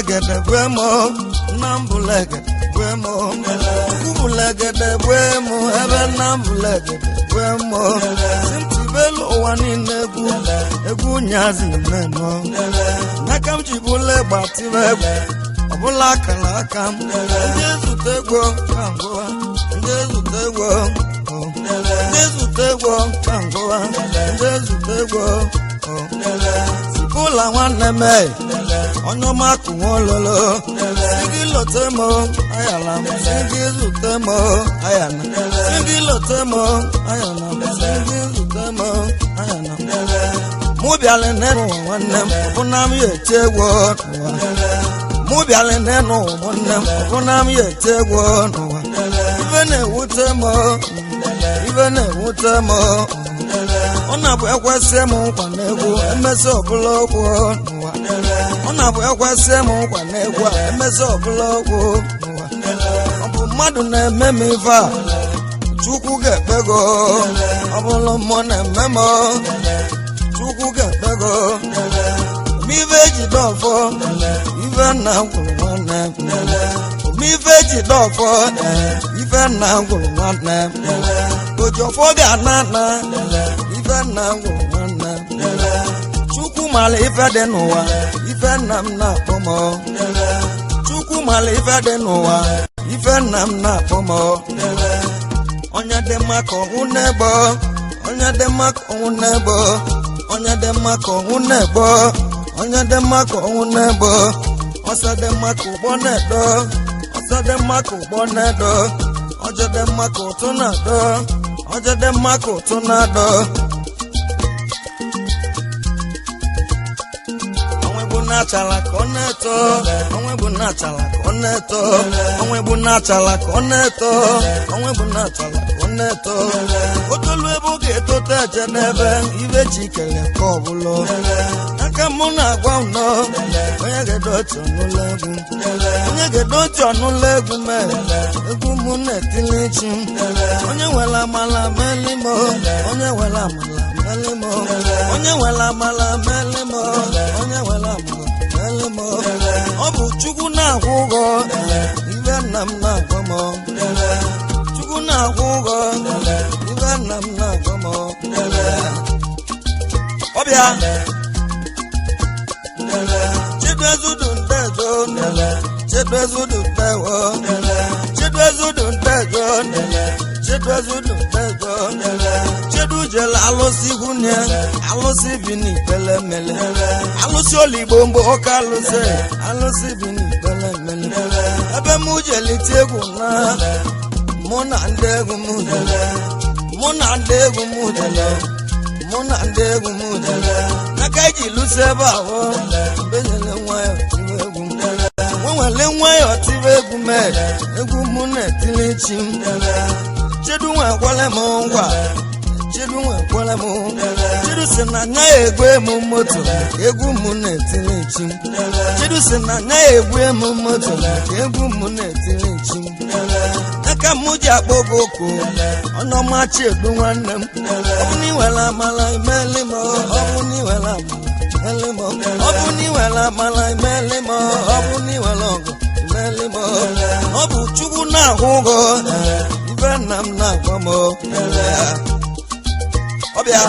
Mbụlegede bue m, nna mbụlegede bue m, chukwu bụlegede bue m, ebe nna mbụlegede bue m. Si m tibelu ụwa niile egwu, egwu nyazi mmenụ. N'aka m ji bụle gbatibe egwu, ọbụla akara aka m. Ndị ezute egwu ka ngụwa, ndị ezute egwu, ndị ezute egwu ka ngụwa, ndị ezute egwu. Sipụla nwanne m, onye ọma kụnwe ololo, si gị lote m ayala m, si gị zute m ayana, si gị lote m ayana m, si gị zute m ayana m. Mụ bịala n'ụwa nwanne m, ọbụna m ya eti egwu n'ụwa. Mụ bịala n'ụwa nwanne m, ọbụna m ya eti egwu n'ụwa. Ife na-ewute m, ife na-ewute m, ọ na-abụ ekwesị m nkwa n'egwu, emesị ọbụla okwu n'ụwa. Ọ na-abụ ekwesị m nkwa n'egwu a, emesị ọbụla okwu n'ụwa. Ọ bụ mmadụ na-eme m ife a, Chukwu ga-ekpego. Ọ bụrụ mmụọ na-eme m, Chukwu ga-ekpego. Omife ejide ọfọ, ife nna gwụrụ nwanne m. Omife ejide ọfọ, ife nna gwụrụ nwanne m. Oji ọfọ ga-ana ana, ife nna gwụrụ nwanne m. Chukwu mara ife dị n'ụwa, ife nna m na-akpọ m. Chukwu mara ife dị n'ụwa, ife nna m na-akpọ m. Onye dị mma ka ọnwụ na-egbo, onye dị mma ka ọnwụ na-egbo, onye dị mma ka ọnwụ na-egbo, onye dị mma ka ọnwụ na-egbo. Ọsọ dị mma ka ụgbọ na-edo, ọsọ dị mma ka ụgbọ na-edo, ọjọ dị mma ka ụtụ na-adọ, ọjọ dị mma ka ụtụ na-adọ. Onwe bụ na-achala ka ọ na-eto, onwe bụ na-achala ka ọ na-eto, onwe bụ na-achala ka ọ na-eto, onwe bụ na-achala ka ọ na-eto. Otolu ebe ọ ga-etote eje n'ebe ibe chi kele ka ọ bụla. Aka mụ na-agwa ụnọ, onye ga-edo otu ọnụla egwu, onye ga-edo otu ọnụla egwu mee egwu mụ na-etili chi. Onye nwere amala meli m, onye nwere amala meli m, onye nwere amala meli m, onye nwere amala meli m. Ọ bụ Chukwu na-akwụ ụgwọ, ibe nna m na-agwa m. Chukwu na-akwụ ụgwọ, ibe nna m na-agwa m. Ọbịa Chiduezudu ndejo, Chiduezudu ndewo, Chiduezudu ndejo, Chiduezudu ndejo. Chidu jele alụsị gwunye, alụsị bi n'ikpele mele, alụsị oligbo mgbe ụka alụsị, alụsị bi n'ikpele mele. Ebe mụ jeli tie egwu na mụ na ndị egwu m jele, mụ na ndị egwu m jele, mụ na ndị egwu m jele. N'aka iji lụso ebe ahụ, mgbe nyere nwayọ tiwe egwu m, nwe nwere nwayọ tiwe egwu mee egwu mụ na-etili chi m. Chidu nwe kwele m ngwa, Chidu nwe kwele m. Chidu si na anya ya egwu m moto, egwu mụ na-etili chi m. Chidu si na anya ya egwu m moto, egwu mụ na-etili chi m. Aka mụ ji akpọ gị oku, onye ọma Chiedu nwanne m. Ọ bụ na ị nwere amala imeli m, ọ bụ na ị nwere amala imeli m, ọ bụ na ị nwere amala imeli m, ọ bụ na ị nwere ọgụ imeli m. Ọ bụ Chukwu na-akwụ ụgwọ, ife nna m na-agwa m. Ọbịa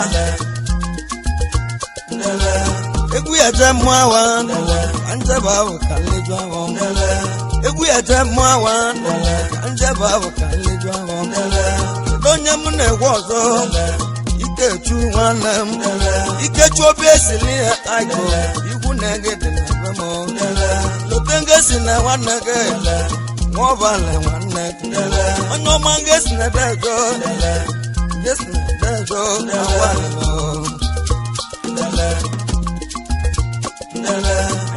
egwu ya je mmụọ awa ka njebe ahụ ka nleju ahụ. Egwu ya je mmụọ awa ka njebe ahụ ka nleju ahụ. Kedu onye m na-egwu ọzọ? Ikechu nwanne m, Ikechu obi esili ya aiko igwu na-ege dị na be m. Lote nge si na nwanne gị nwa ọbala nwanne gị, onye ọma nge si na dejo, nge si na dejo awalị.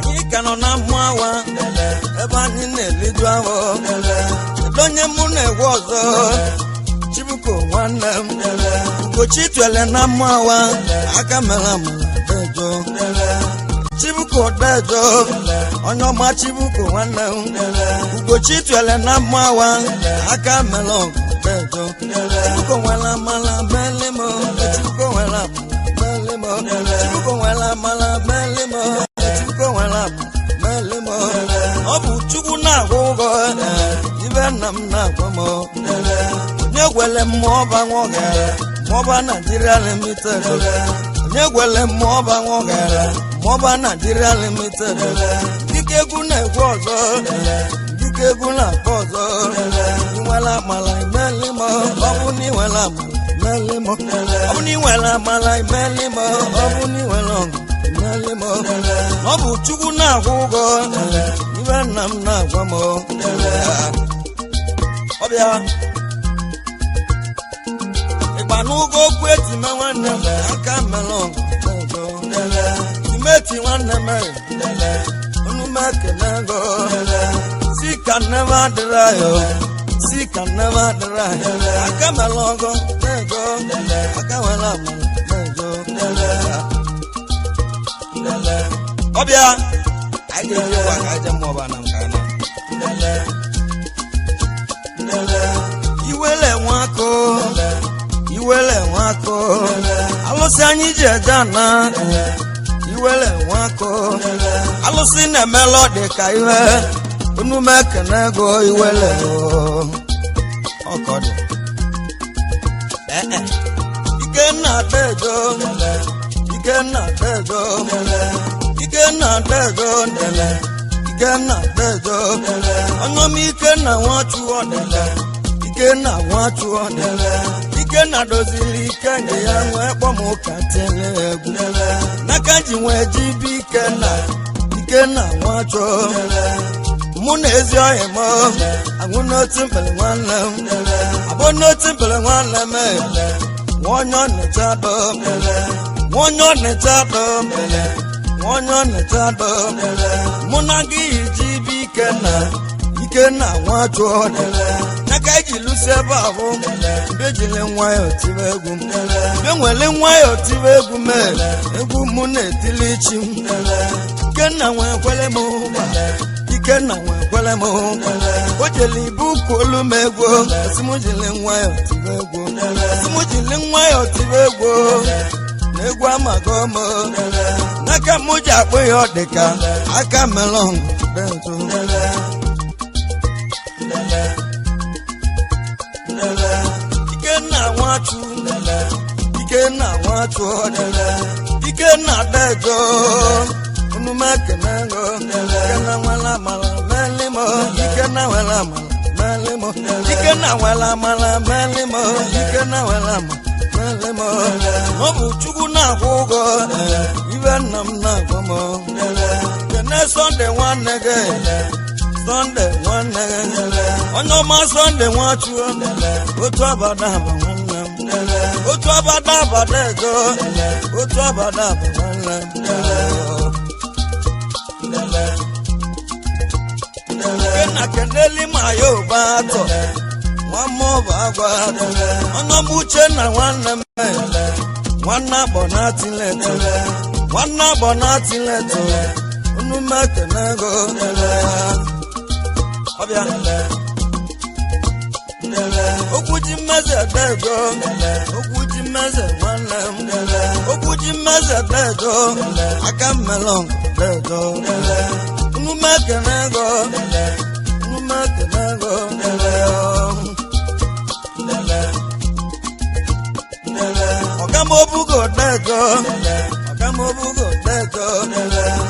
Anyị ka nọ na mmụọ awa ebe anyị na-eliju ahụ. Kedu onye mụ na-egwu ọzọ? Chibuko nwanne m, Ugochi twele na mmụọ awa, aka mere amala dejo. Chibuko dejo, onye ọma Chibuko nwanne m, Ugochi twele na mmụọ awa, aka mere ọgụ dejo. Chibuko nwere amala meli m, Chibuko nwere amala meli m, Chibuko nwere amala meli m, Chibuko nwere amala meli m. Gwele mmụọba nwogara Mmụọba Nigeria Limited. Onye gwele Mmụọba nwogara Mmụọba Nigeria Limited. Dike egwu na-egwu ọzọ, dike egwu na-akpọ ọzọ. Inwela amala imelimo, ọ bụ na inwela amala imelimo, ọ bụ na inwela amala imelimo, ọ bụ na inwela ọṅụ imelimo. Ọ bụ Chukwu na-akwụ ụgwọ ibe nna m na-agwa m. Ọbịa ịgba n'ụgwọ okwu etime nwanne m aka mere ọgụ timeti nwanne m onume ekele ego si ka nne m adịrị ayo, si ka nne m adịrị ayo. Aka mere ọgụ na-ego, aka nwere amara na-ego. Ọbịa anyị ga-eji ụwa ka anyị jee mmụọ na nke anọ. Iwele nwakọ, iwele nwakọ, alụsị anyị ji eje ana. Iwele nwakọ, alụsị na-emela ọ dị ka ihe onume ekene ego iwele ọkọdụ. Ikenna dejo, Ikenna dejo, Ikenna dejo ndele, Ikenna dejo ọnyọm, Ikenna nwachuo dele, Ikenna nwachuo dele. Ikenna doziri ike nke ya nwee kpọm ụka tele egwu n'aka ji nwee ji bụ Ikenna. Ikenna nwachuo mụ na ezi ọhịa m anwụ n'otu mpere nwanne m, abụ n'otu mpere nwanne m. Nwa onye ọnịcha dọ, nwa onye ọnịcha dọ, nwa onye ọnịcha dọ. Mụ na gị ji bụ Ikenna. Ikenna nwachuo n'aka iji lụsi ebe ahụ mgbe ejiri nwayọọ tibe egwu m, mgbe nwere nwayọọ tibe egwu mee egwu mụ na-etili chi m. Ikenna nwee kwele m ụgba, Ikenna nwee kwele m ụgba. O jeli ibu kwolu m egwu, asị m jiri nwayọọ tibe egwu, asị m jiri nwayọọ tibe egwu na egwu amago m n'aka m ji akpụ ya. Ọ dịka aka melọn detụ. Ikenna nwachu, Ikenna nwachu ọdịla, Ikenna dejo onume kenego. Ikenna nwere amala melimo, Ikenna nwere amala melimo, Ikenna nwere amala melimo, Ikenna nwere amala melimo. Ọ bụ Chukwu na-akwụ ụgwọ ibe nna m na-agwa m. Kene Sọnde nwanne gị, Sọnde nwanne gị, onye ọma Sọnde nwachuo otu abada aba nwanne m, otu abada abada ego, otu abada aba nwanne m. Ikenna keneli ma ya ụba atọ nwa mmụọ bụ agwa atọ onye ọma Uchenna nwanne m, nwanne agbọ na atileto, nwanne agbọ na atileto unu mekenego. Ọbịa okwu ji mmeze dego, okwu ji mmeze nwanne m, okwu ji mmeze dego aka mmelọn dego unu mekenego, unu mekenego. Ọgamobugo dego, ọgamobugo dego,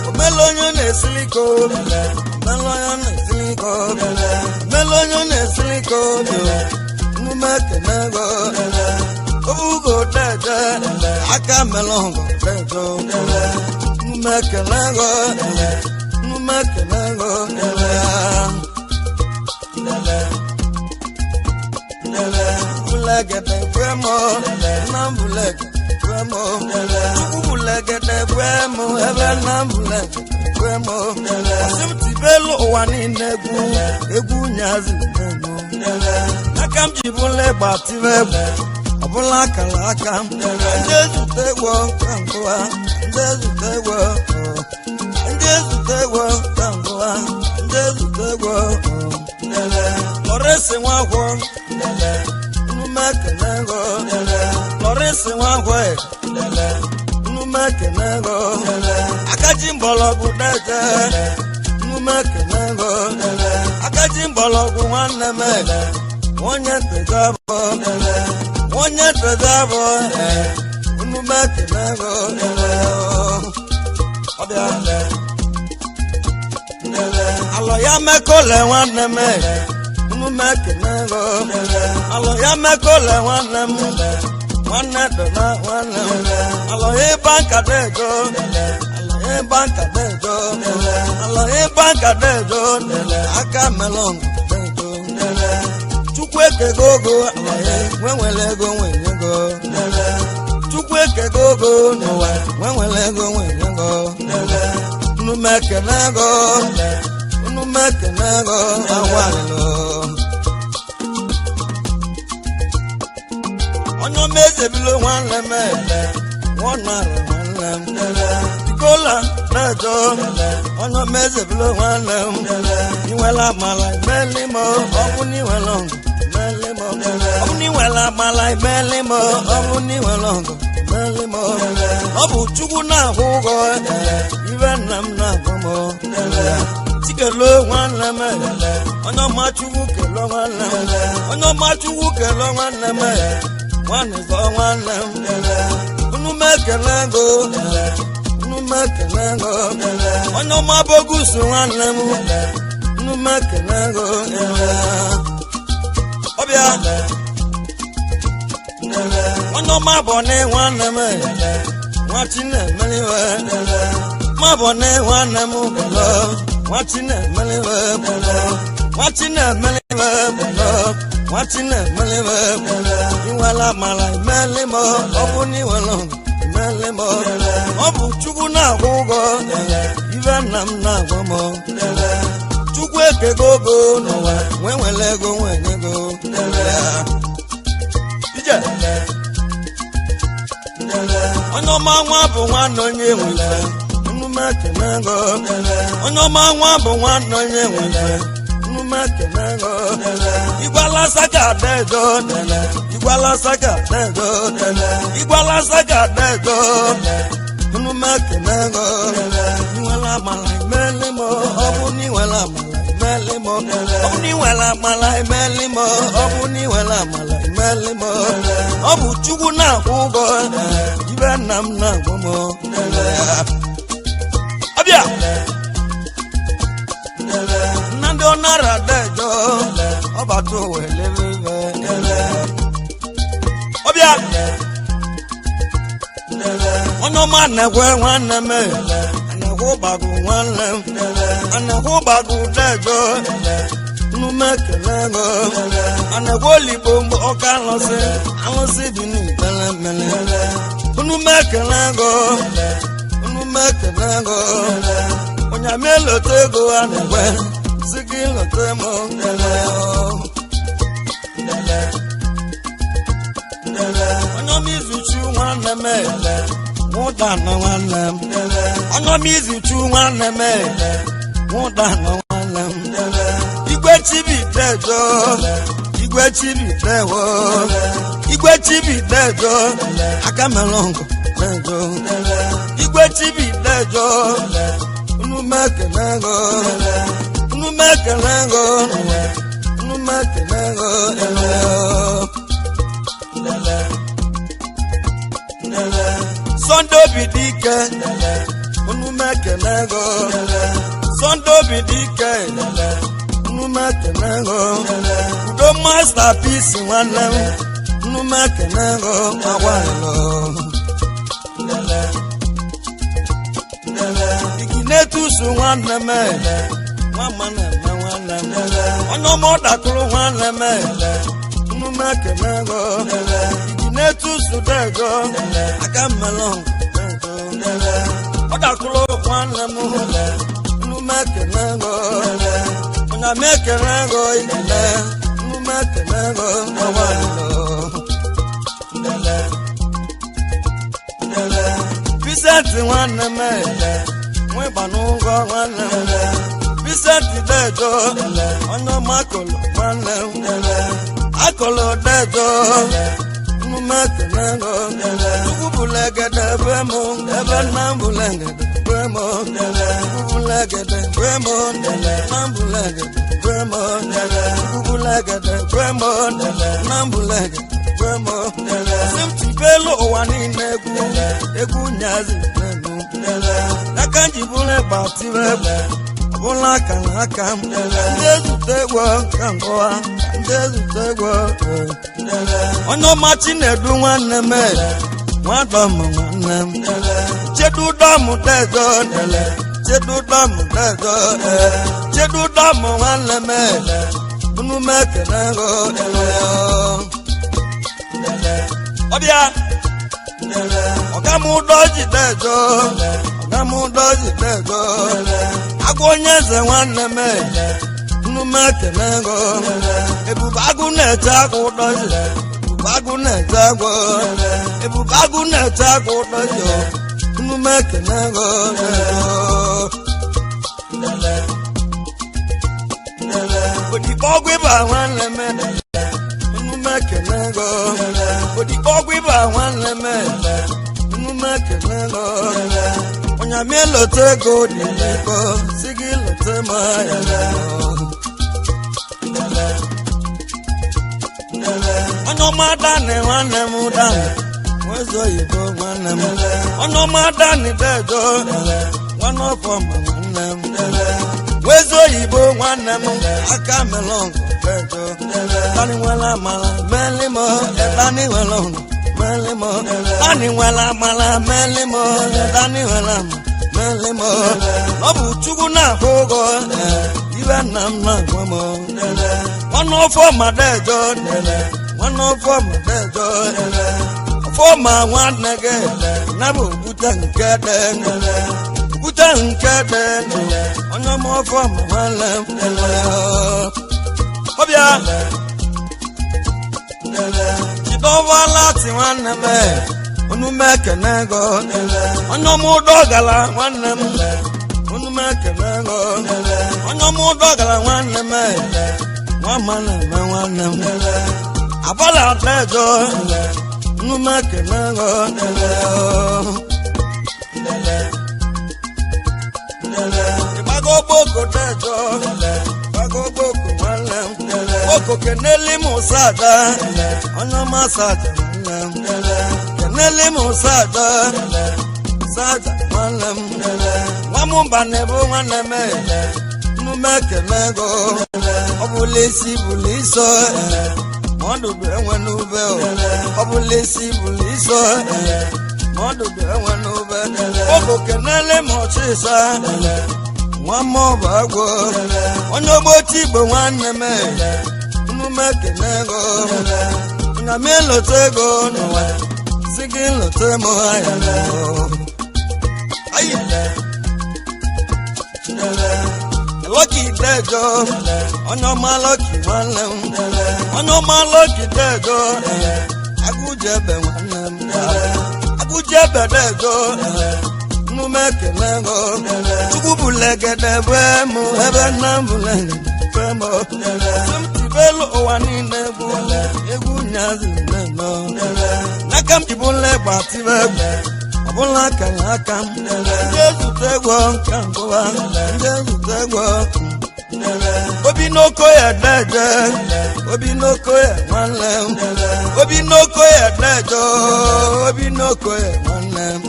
omele onye na-esili ka obi, omele onye na-esili ka obi, omele onye na-esili ka obi nnume kenego. Obugo deje aka melongo dejo nnume kenego, nnume kenego. Bulegede kwemo na bulegede kwemo, Chukwu bulegede kwemo ebe na bulegede kwemo. Asị m tibelu ụwa niile egwu, egwu nyazi n'elu aka m ji bụla ịgba tibe egwu ọbụla akara aka m. Ndị ezute egwu ka nkụwa, ndị ezute egwu, ndị ezute egwu ka nkụwa, ndị ezute egwu. Lọrịsị nwakwọ nnumekenego, Lọrịsị nwakwọ nnumekenego, akaji mgbọrọgwụ deje nnumekenego, akaji mgbọrọgwụ nwanne m. Onye ntezabọ, onye ntezabọ, unu mekenego. Ọbịa alọ ya mekọle nwanne m, unu mekenego. Alọ ya mekọle nwanne m, nwanne dọna nwanne m. Alọ ya ịba nkata ego, alọ ya ịba nkata ego, alọ ya ịba nkata ego. Aka melọn ego, Chukwu ekego ogo. Alọ ya nwe nwere ego, nwenye ego. Chukwu ekego ogo n'ụwa, nwe nwere ego, nwenye ego. Unu mekene ego, unu mekene ego. Awalilo onye ọma ezebilo nwanne m, nwanara nwanne m ikola na-ejo. Onye ọma ezebilo nwanne m, inwela amala imeli m. Ọ bụ na inwela ọgụ imeli m. Ọ bụ na inwela amala imeli m. Ọ bụ na inwela ọgụ imeli m. Ọ bụ Chukwu na-akwụ ụgwọ ibe nna m na-agwa m. Chikelo nwanne m, onye ọma Chukwu kelo nwanne m, onye ọma Chukwu kelo nwanne m, nwanne zọ nwanne m. Unu mekele ego, unu mekele ego. Onye ọma bogusu nwanne m, unu mekele ego. Ọbịa onye ọma bọni nwanne m, nwa Chinemeliwe ma bọni nwanne m bụlọ, nwa Chinemeliwe bụlọ, nwa Chinemeliwe bụlọ, nwa Chinemeliwe bụlọ. Inwela amala imeli m. Ọ bụ na inwela imeli m. Ọ bụ Chukwu na-akwụ ụgwọ ibe nna m na-agwa m. Chukwu ekego ogo n'ụwa, nwe nwere ego, nwenye ego. Ije onye ọma nwa bụ nwanne onye nwe ife, unu mekene ego. Onye ọma nwa bụ nwanne onye nwe ife, unu mekene ego. Igwalasa ga ada ego, igwalasa ga ada ego, igwalasa ga ada ego. Unu mekene ego. Inwela amala imeli m. Ọ bụ na inwela amala imeli m. Ọ bụ na inwela amala imeli m. Ọ bụ na inwela amala imeli m. Ọ bụ Chukwu na-akwụ ụgwọ ibe nna m na-agwụ m. Ọbịa Nnamdị ọnara dejo ọbata ụwa elebe ibe. Ọbịa onye ọma na-ekwe nwanne m, anekwe ụgbagụ nwanne m, anekwe ụgbagụ dejo, nnume ekele ego. Anekwe oligbo mgbe ọka alụsị alụsị dị n'ikpere mmiri. Nnume ekele ego, nnume ekele ego. Onye ama elote ego, anekwe si gị lote m. Onye ọma izuchu nwanne m, nwụda nọ nwanne m. Onye ọma izuchu nwanne m, nwụda nọ nwanne m. Igwe chibidejo, igwe chibidewo, igwe chibidejo. Aka mere ọgụ dejo, igwe chibidejo. Unu mekele ego, unu mekele ego, unu mekele ego. Sunday obi dị ike, unu mekele ego. Sunday obi dị ike, unu mekele ego. Udo master peace nwanne m, unu mekele ego. Agbalịlọ iginetusu nwanne m, nwa na-eme nwanne m. Onye ọma ọ dakụrụ nwanne m, unu mekele ego. Iginetusu dego, aka mmelụ dego, ọ dakụrụ nwanne m, unu mekele ego. Onye mekele ego igine, unu mekele ego. Agbalịlọ Vincent nwanne m, nwịgba n'ụgwọ nwanne m. Vincent dejo, onye ọma akụlụ nwanne m, akụlụ dejo. Nnumekenego Chukwu bụlegede be m, ebe nna m bụlegede be m. Chukwu bụlegede be m, nna m bụlegede be m. Chukwu bụlegede be m, nna m bụlegede be m. Sị m tibelu ụwa niile egwu, egwu nyazi nenu. Aka m ji bụrụ ịgba tibe egwu, ọbụla aka na aka m. Ndị ezute egwu ka ngụwa, ndị ezute egwu. Onye ọma Chinedu nwanne m, nwadọm nwanne m. Chedu dọm dezo, chedu dọm dezo, chedu dọm nwanne m. Unu m ekele go. Ọbịa ọga m ụdọ ji dezo, ọga m ụdọ ji dezo. Agụ onye eze nwanne m, unu m ekele go. Ebube agụ na-eche agụ ụdọ ji, ebube agụ na-eche agụ, ebube agụ na-eche agụ ụdọ ji. Unu m ekele go. Odigbo ọgwụ ịba nwanne m, unu m ekele go. Odigbo ọgwụ ịba nwanne m, unu m ekele go. Onyame lote ego dị n'iko, si gị lote m ya. Onye ọma dani nwanne m, dani nwezo oyibo nwanne m. Onye ọma dani dejo, nwanne ọfọma nwanne m. Nwezo oyibo nwanne m, aka melọn dejo. Dani nwere amala melimo, dani nwere ọnụ melimo. Dani nwere amala melimo, dani nwere amala melimo. Ọ bụ Chukwu na-akwụ ụgwọ ibe nna m na-agwa m. Nwanne ọfọma dejo, nwanne ọfọma dejo. Ọfọma nwanne gị na bụ okwute nke dị, okwute nke dị. Onye ọma ọfọma nwanne m. Ọbịa chidọwa lati nwanne m, unu m ekene go. Onye ọma ụdọ gara nwanne m, unu m ekene go. Onye ọma ụdọ gara nwanne m, nwa ma na-eme nwanne m. Abala dejo, unu m ekene go. Ịgbago gboko dejo, gbago gboko nwanne m. Gboko keneli m sada, onye ọma sada nwanne m. Keneli m sada, sada nwanne m. Nwa m mba na-ebu nwanne m, unu m ekele go. Ọ bụla isi bụla iso, ma ọdụdụ enwe n'ube. Ọ bụla isi bụla iso, ma ọdụdụ enwe n'ube. Ogo kenele m ọchịsa, nwa m ọbụ agwọ. Onye ogbochi igbo nwanne m, unu m ekele go. Nya m elote ego n'ụwa, si gị lote m anya. Ayi Lọki dejo, onye ọma Lọki nwanne m. Onye ọma Lọki dejo, agụjebe nwanne m, agụjebe dejo. Unu m ekele go. Chukwu bụlegede be m, ebe nna m bụlegede be m. Sị m tibelu ụwa niile egwu, egwu nyazi nnenọ. N'aka m ji bụla ịgba tibe egwu, ọbụla aka na aka m. Ndị ezute egwu ka ngụwa, ndị ezute egwu. Obi n'oko ya deje, obi n'oko ya nwanne m. Obi n'oko ya deje, obi n'oko ya nwanne m.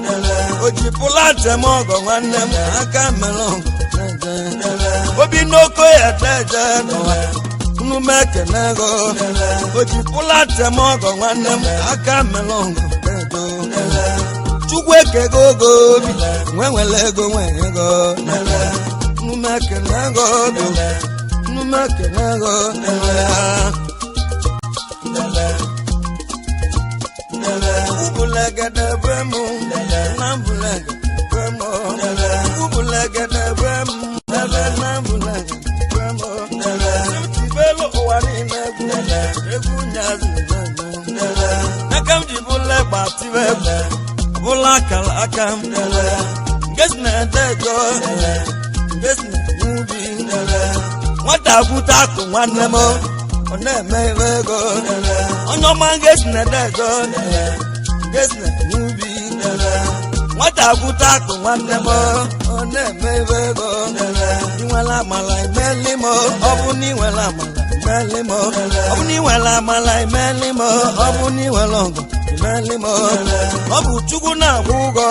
Oji pụla njem ọgọ nwanne m, aka mere ọgọ deje. Obi n'oko ya deje n'ụwa, unu m ekene go. Oji pụla njem ọgọ nwanne m, aka mere ọgọ deje. Chukwu ekego ogo obi, nwe nwere ego nwe ego. Unu m ekene go obi, unu m ekene go. Ubulegede be m, nna m bulegede be m. Ubulegede be m, ebe nna m bulegede be m. Tibelu ụwa niile egwu, egwu nyazi n'aka m ji bụle gba tibe egwu, ọbụla akara aka m. Ngesi na-ede ego, ngesi na-enye ubi. Nwata gwute akụ nwanne m, ọ na-eme ebe ego. Onye ọma ngesi na dejo ngesi na n'ubi nwata gwute akụ nwanne m ọ na-eme ibe ego. Inwere amala imeli m, ọ bụ na inwere amala imeli m, ọ bụ na inwere amala imeli m, ọ bụ na inwere ọgụ imeli m, ọ bụ Chukwu na-akwụ ụgwọ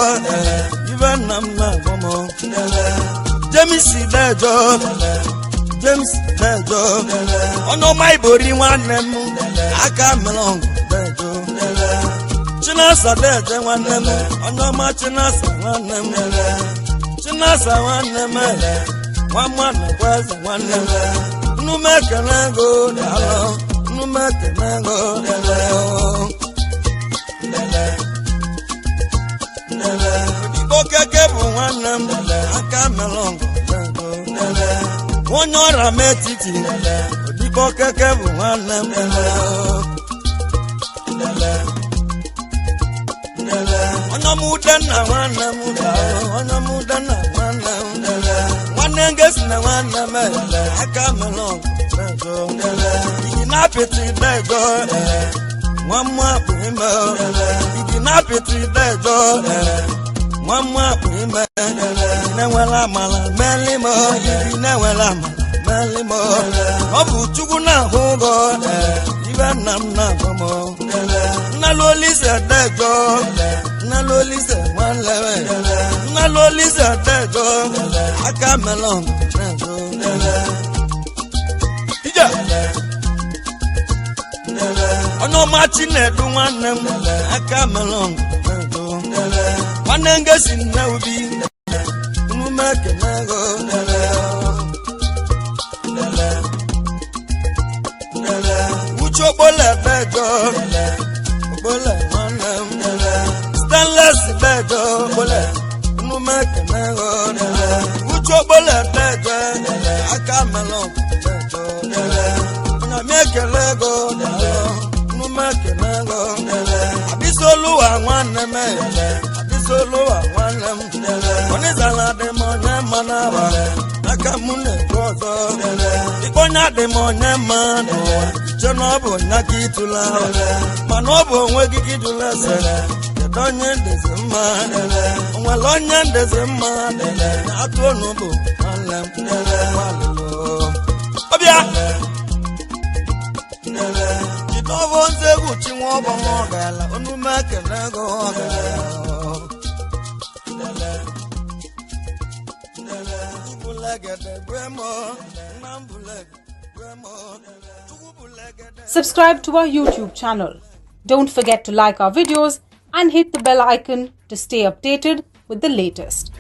ibe nna m na-agwọ m. James dejo, James dejo, ọnụọma ibori nwanne m aka mere ọgụ dejo. Chinasa deje nwanne m, ọnụọma Chinasa nwanne m, Chinasa nwanne m, nwa mmadụ kwa eze nwanne m. Nnume ekele ego daalụ, nnume ekele ego daalụ. Odibo keke bụ nwanne m aka mere ọgụ dejo. Onye ọrịa m etiti, odibo keke bụ nwanne m. Onye ọma Udenna nwanne m daalụ, onye ọma Udenna nwanne m, nwanne ngesi na nwanne m aka mere ọgụ dejo. Igi na apịtị dejo, nwa mmụọ akpụ ime. Igi na apịtị dejo, nwa mmụọ akpụ ime. Igi na-enwere amala meli m, igi na-enwere amala meli m, ọ bụ Chukwu na-ahụ ụgwọ ibe nna m na-agwa m. Nnalụ Olise dejo, nnalụ Olise nwanne m, nnalụ Olise dejo aka mere ọgụ dejo. Ije onye ọma Chinedu nwanne m aka mere ọgụ dejo. Nwanne ngesi nne ubi nnume ekene ego. Uche Ogbole dejo, Ogbole nwanne m, Stainless dejo, Ogbole nnume ekene ego. Uche Ogbole dejo aka mere ọgụ dejo. Onye m ekele ego daalụ, nnume ekene ego. Abisoluwa nwanne m, Abisoluwa nwanne m, onizala dị m onye mma n'aba aka m na-ekwu ọzọ. Ikpe onye dị m onye mma n'ụwa iche na ọ bụ nya ka ịtụla, mana ọ bụ onwe gị ka ịjụla ese. Kedu onye ndezi mma? Onwere onye ndezi mma atụ onugbu nwanne m ọbịa jide ọbọ nze egwu chinwe ọbọ m ọgala onume ekele ego ọgala. Subscribe to our YouTube channel. Don't forget to like our videos and hit the bell icon to stay updated with the latest.